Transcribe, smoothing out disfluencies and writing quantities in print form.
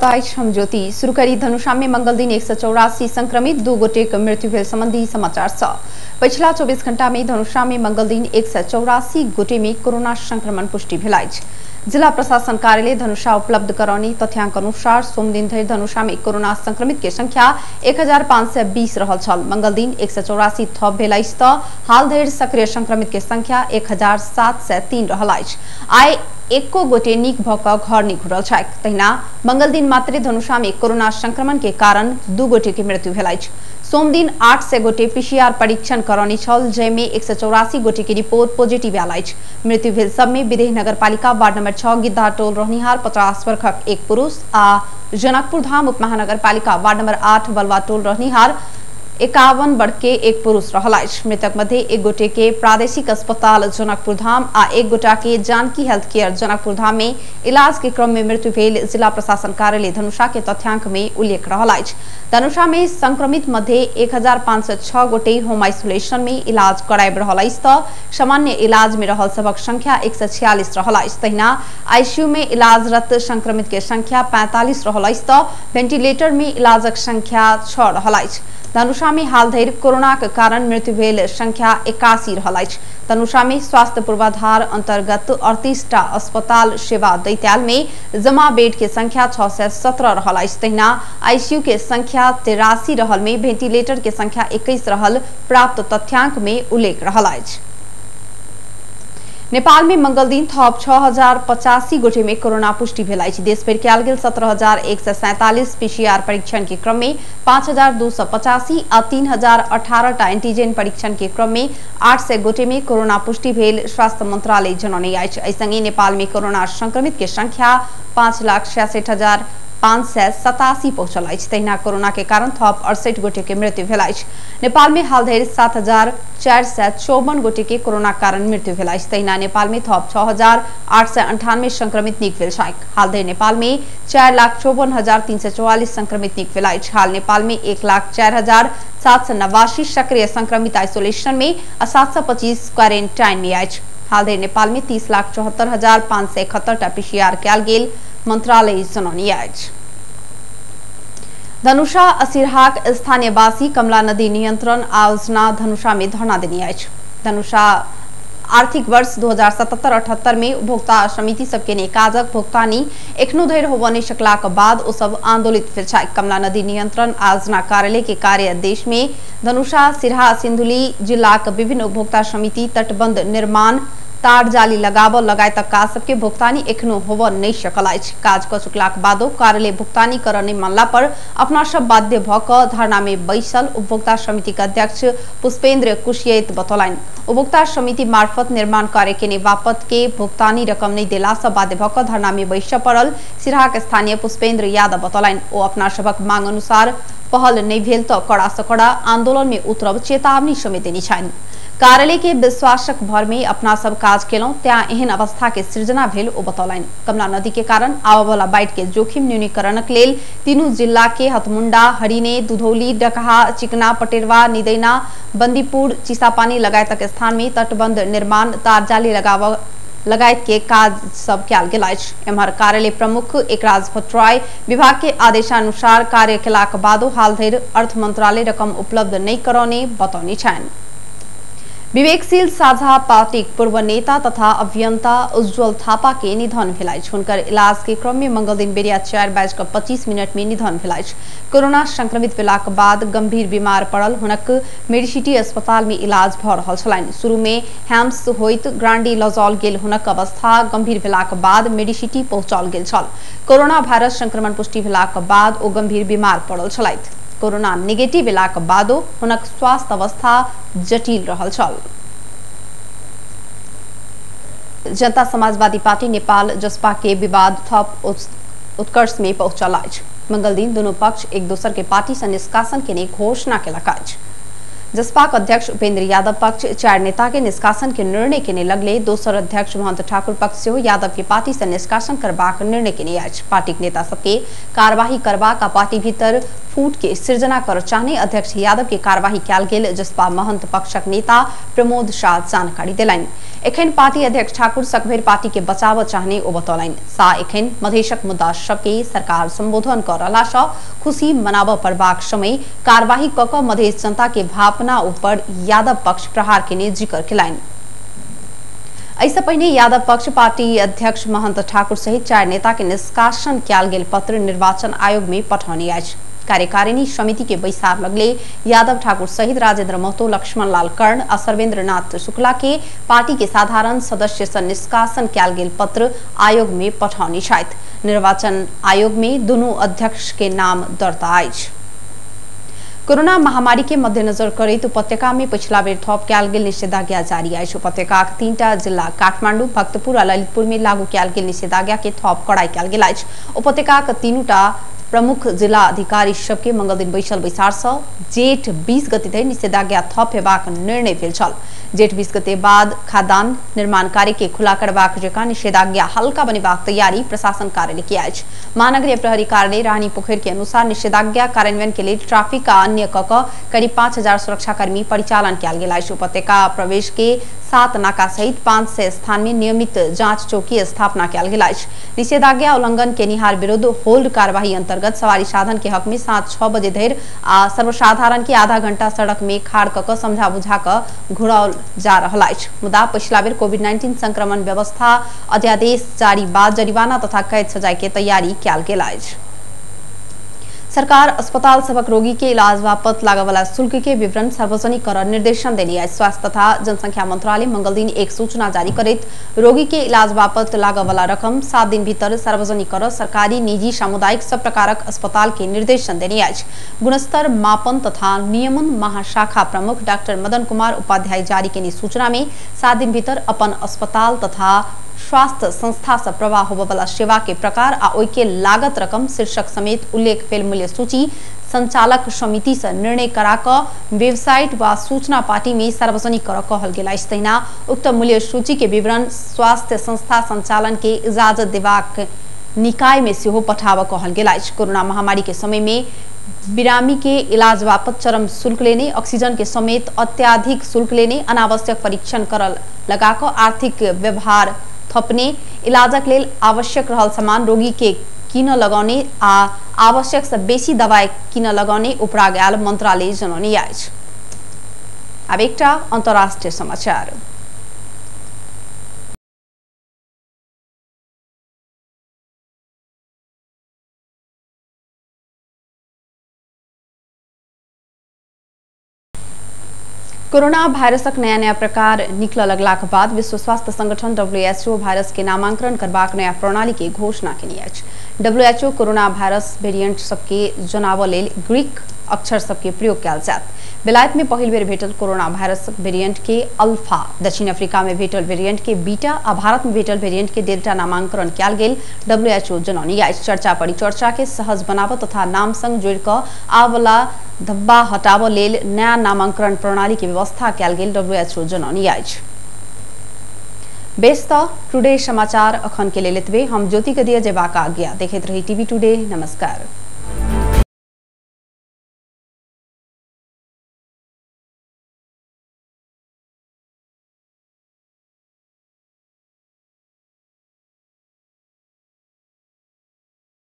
हम ज्योति शुरू करी धनुषा में मंगल दिन 184 संक्रमित 2 गोटे के मृत्यु भेल संबंधी समाचार स पछिला 24 घंटा में धनुषा में मंगल दिन 184 गोटे में कोरोना संक्रमण पुष्टि भेल अछि। जिला प्रशासन कार्यालय धनुषा उपलब्ध करौनी तथ्यांक अनुसार सोमदिन धरि धनुषा में कोरोना संक्रमित के संख्या 1520 रहल छल। मंगल दिन 184 थप भेल अछि त हाल धरि सक्रिय संक्रमित के संख्या 1703 रहल अछि। आइ एको गोटे नीक भ क घर नहीं घुरल छथि। तहिना मंगल दिन मात्रे धनुषा में कोरोना संक्रमण के कारण 2 गोटे के मृत्यु भेल अछि। सोमदिन 800 गोटे पीसीआर परीक्षण करौनी छल, जाहिमे 184 गोटे के रिपोर्ट पॉजिटिव आयल अछि। मृत्यु भेल सब में विदेह नगरपालिका वार्ड नंबर 6 गिद्धा टोल रहनिहार 50 वर्षक एक पुरुष आ जनकपुर धाम उपमहानगरपालिका वार्ड नंबर 8 बलवा टोल रहनिहार 51 वर्ष के एक पुरुष रहल अछि। मृतक मध्य एक गोटे के प्रादेशिक अस्पताल जनकपुर धाम आ एक गोटा के जानकी हेल्थ केयर जनकपुर धाम में इलाज के क्रम में मृत्यु भेल जिला प्रशासन कार्यालय धनुषा के तथ्यांक में उल्लेख रहल अछि। धनुषा में संक्रमित मध्य 1506 गोटे होम आइसोलेशन में इलाज कराबि रहल अछि त सामान्य इलाज में रहल सबक संख्या 146 रहल अछि। तहिना आईसीयू में इलाजरत संक्रमित के संख्या 45 रहल अछि त वेंटिलेटर में इलाजक संख्या 6 रहल अछि। धनुषा में हाल धरि कोरोना के कारण मृत्यु भेल संख्या 81 रहल अछि। धनुषा में स्वास्थ्य पूर्वाधार अंतर्गत 38 टा अस्पताल सेवा दैत आयल में जमा बेड के संख्या 617 रहल अछि। तहिना आईसीयू के संख्या 83 रहल में वेंटिलेटर के संख्या 21 रहल प्राप्त तथ्यांक में उल्लेख रहल अछि। नेपाल में मंगल दिन थप 6085 गोटे में कोरोना पुष्टि भेल अछि। देशभरि कयल गेल 17,147 पीसीआर परीक्षण के क्रम में 5,285 आ 3,018 टा एंटीजन परीक्षण के क्रम में 800 गोटे में कोरोना पुष्टि भेल स्वास्थ्य मंत्रालय जनौने अछि। एहि संगे नेपाल में कोरोना संक्रमित के संख्या 5,66,587 पहुंचल अछि। तहिना कोरोना के कारण थप 68 गोटे के मृत्यु भेल अछि। नेपाल में हाल धरि 7,454 गोटे के कोरोना कारण मृत्यु भेल अछि। तहिना नेपाल में थप 6,898 संक्रमित नीक भेल छथि। हाल धरि नेपाल में 4,54,344 संक्रमित नीक भेल अछि। हाल नेपाल में 1,04,789 सक्रिय संक्रमित आइसोलेशन में आ 725 क्वारेंटाइन में अछि। हाल धरि नेपाल में 30,74,571 टा पीसीआर कयल गेल मंत्रालय जनौने अछि। धनुषा असिरहाक स्थानीयवासी कमला नदी नियंत्रण आयोजना धनुषा में धरना देने अछि। धनुषा आर्थिक वर्ष 2077-78 में उपभोक्ता समिति सबके ने काजक भुगतानी एखनो धरि होबय नहि सकलाक बाद ओ सब आंदोलित भेल छथि। कमला नदी नियंत्रण आयोजना कार्यालय के कार्यादेश में धनुषा सिरहा सिन्धुली जिलाक विभिन्न उपभोक्ता समिति तटबंध निर्माण तार जाली लगाबऽ लगायतक काज सबके भुगतानी एखनो होबऽ नहि सकल अछि। काज कऽ चुकलाक बादो कार्यालय भुगतानी करऽ नहि मानला पर अपना सब बाध्य भऽ कऽ धरना में बैसल उपभोक्ता समिति के अध्यक्ष पुष्पेंद्र कुशियत बतौलनि। उपभोक्ता समिति मार्फत निर्माण कार्य केने बापत के भुगतानी रकम नहि देला सँ बाध्य भऽ कऽ धरना में बैसऽ पड़ल सिरहा के स्थानीय पुष्पेंद्र यादव बतौलनि। ओ अपना सबक मांग अनुसार पहल नहि भेल तऽ कड़ा सँ कड़ा आंदोलन में उतरब चेतावनी समेत देने छनि। कार्यालय के विश्वासक भर में अपना सब काज केलहुं त्यां एहन अवस्था के सृजना भेल ओ बतौलनि। कमला नदी के कारण आबयवला बाढ़ि के जोखिम न्यूनीकरणक लेल तीनू जिला के हथमुंडा, हरिने, दुधौली, डकहा, चिकना, पटेरवा, निदैना, बंदीपुर, चिसापानी लगायतक स्थान में तटबंध निर्माण, तार जाली लगायत के काज सब कयल गेल अछि। एम्हर कार्यालय प्रमुख एकराज भट्टराय विभाग के आदेशानुसार कार्य केलाक बादो हाल धरि अर्थ मंत्रालय रकम उपलब्ध नहि करौने बतौने छनि। विवेकशील साझा पार्टीक पूर्व नेता तथा अभियंता उज्जवल थापा के निधन भेल अछि। हुनकर इलाज के क्रम में मंगल दिन बेरिया 4:25 में निधन भेल अछि। कोरोना संक्रमित भेलाक बाद गंभीर बीमार पड़ल हुनक मेडिसिटी अस्पताल में इलाज भऽ रहल छलनि। शुरू में हैम्स होइत ग्रांडी लजौल गेल हुनक अवस्था गंभीर भेलाक बाद मेडिसिटी पहुंचाओल गेल छल। कोरोना वायरस संक्रमण पुष्टि भेलाक बाद ओ गंभीर बीमार पड़ल छलथि। कोरोना नेगेटिव भेलाक बादो हुनक स्वास्थ्य अवस्था जटिल रहल छल। जनता समाजवादी पार्टी नेपाल जसपा के विवाद थप उत्कर्ष में पहुंचल अछि। मंगल दिन दोनों पक्ष एक दोसर के पार्टी से निष्कासन के घोषणा केलक अछि। जसपाक अध्यक्ष उपेंद्र यादव पक्ष 4 नेता के निष्कासन के निर्णय केने लगले दोसर अध्यक्ष महंत ठाकुर पक्ष सेहो यादव के पार्टी से निष्कासन करबाक निर्णय केने अछि। पार्टीक नेता सबके कार्यवाही करबाक आ पार्टी भीतर फूट के सृजना कर चाहने अध्यक्ष यादव के कार्यवाही कयल गेल जसपा महंत पक्षक नेता प्रमोद शाह जानकारी देलनि। एखन पार्टी अध्यक्ष ठाकुर सकभरि पार्टी के बचाव चाहने ओ बतौलनि। शाह एखन मधेशक मुद्दा सबके सरकार संबोधन कर रहला सँ खुशी मनाबऽ पड़बाक समय कार्यवाही क क मधेश जनता के भावना ऊपर यादव पक्ष प्रहार केने जिक्र केलनि। एहिसँ पहिने यादव पक्ष पार्टी अध्यक्ष महंत ठाकुर सहित 4 नेता के निष्कासन कयल गेल पत्र निर्वाचन आयोग में पठौने अछि। कार्यकारिणी समिति के बैसार लगले यादव ठाकुर सहित राजेंद्र महतो, लक्ष्मण लाल कर्ण आ सर्वेंद्र नाथ शुक्ला के पार्टी के साधारण सदस्य से निष्कासन कयल गेल पत्र आयोग में पठौने छथि। निर्वाचन आयोग में दुनू अध्यक्ष के नाम दर्ता अछि। कोरोना महामारी के मद्देनजर करैत उपत्यका में पछिला बेर थप कयल गेल निषेधाज्ञा जारी अछि। उपत्यकाक 3टा जिला काठमांडू, भक्तपुर आ ललितपुर में लागू कयल गेल निषेधाज्ञा के थप कड़ाई कयल गेल अछि। उपत्यकाक 3टा प्रमुख जिला अधिकारी सबके मंगल दिन बैसल बैसार से जेठ 20 गते धरि निषेधाज्ञा थप हेबाक निर्णय भेल छल। जेठ 20 गते बाद खाद्यान्न निर्माण कार्य के खुला करबाक जकाँ निषेधाज्ञा हल्का बनेबाक तैयारी प्रशासन कार्यालय के अछि। महानगरीय प्रहरी कार्यालय रानी पोखर के अनुसार निषेधाज्ञा कार्यान्वयन के लेल ट्रैफिक आ अन्य क करीब 5000 सुरक्षाकर्मी परिचालन कयल गेल अछि। उपत्यका प्रवेश के 7 नाका सहित 500 स्थान में नियमित जांच चौकी स्थापना कयल गेल अछि। निषेधाज्ञा उल्लंघन केनिहार विरुद्ध होल्ड कार्यवाही अंतर्गत सवारी साधन के हक में साँझ 6 बजे धरि आ सर्वसाधारण के आधा घंटा सड़क में खाड़ क समझा बुझा क घुराओल जा रहल अछि। मुदा पछिला बेर कोविड-19 संक्रमण व्यवस्था अध्यादेश जारी बाद जरिवाना तथा कैद सजाय के तैयारी कयल गेल अछि। सरकार अस्पताल सभक रोगी के इलाज बापत लागवला शुल्क के विवरण सार्वजनिक कर निर्देशन देने अछि। स्वास्थ्य तथा जनसंख्या मंत्रालय मंगल दिन एक सूचना जारी करैत रोगी के इलाज बापत लागवला रकम 7 दिन भीतर सार्वजनिक कर सरकारी, निजी, सामुदायिक सब प्रकारक अस्पताल के निर्देशन देने अछि। गुणस्तर मापन तथा नियमन महाशाखा प्रमुख डॉक्टर मदन कुमार उपाध्याय जारी केने सूचना में 7 दिन भीतर अपन अस्पताल तथा स्वास्थ्य संस्था से प्रवाह होबयवला सेवा के प्रकार आ ओहि के लागत रकम शीर्षक समेत उल्लेख भेल मूल्य सूची संचालक समिति से निर्णय करा क वेबसाइट व सूचना पार्टी में सार्वजनिक कर कहल गेल अछि। तहिना उक्त मूल्य सूची के विवरण स्वास्थ्य संस्था संचालन के इजाजत देबाक निकाय में सेहो पठाबऽ कहल गेल अछि। कोरोना महामारी के समय में बिरामी के इलाज बापत चरम शुल्क लेने, ऑक्सीजन के समेत अत्याधिक शुल्क लेने, अनावश्यक परीक्षण करल लगा क आर्थिक व्यवहार थपने, इलाजक लेल आवश्यक रहल सामान रोगी के किन लगौने आ आवश्यक से बेसी दवाई किन लगौने उपराग आयल मंत्रालय जनौने अछि। आब एकटा अंतर्राष्ट्रीय समाचार। कोरोना वायरसक नया नया प्रकार निकल लगलाक बाद विश्व स्वास्थ्य संगठन WHO virus के नामांकन करबाक नया प्रणाली के घोषणा केने अछि। WHO corona virus variant सबके जनाबऽ लेल ग्रीक अक्षर सबके प्रयोग कयल जायत। बेलायत में पहिल बेर भेटल कोरोना वायरस वेरिएंट के अल्फा, दक्षिण अफ्रीका में भेटल वेरिएंट के बीटा आ भारत में भेटल वेरिएंट के डेल्टा नामांकन कयल गेल WHO जनौने अछि। चर्चा परिचर्चा के सहज बनाबऽ तथा नाम संग जोड़ि कऽ आवला धब्बा हटाबऽ लेल नया नामांकन प्रणाली के व्यवस्था कयल गेल WHO जनौने अछि। बेस त टुडे समाचार अखन के लेल एतबे। हम ज्योति के दिए जेबाक आज्ञा। देखैत रही टीवी टुडे। नमस्कार।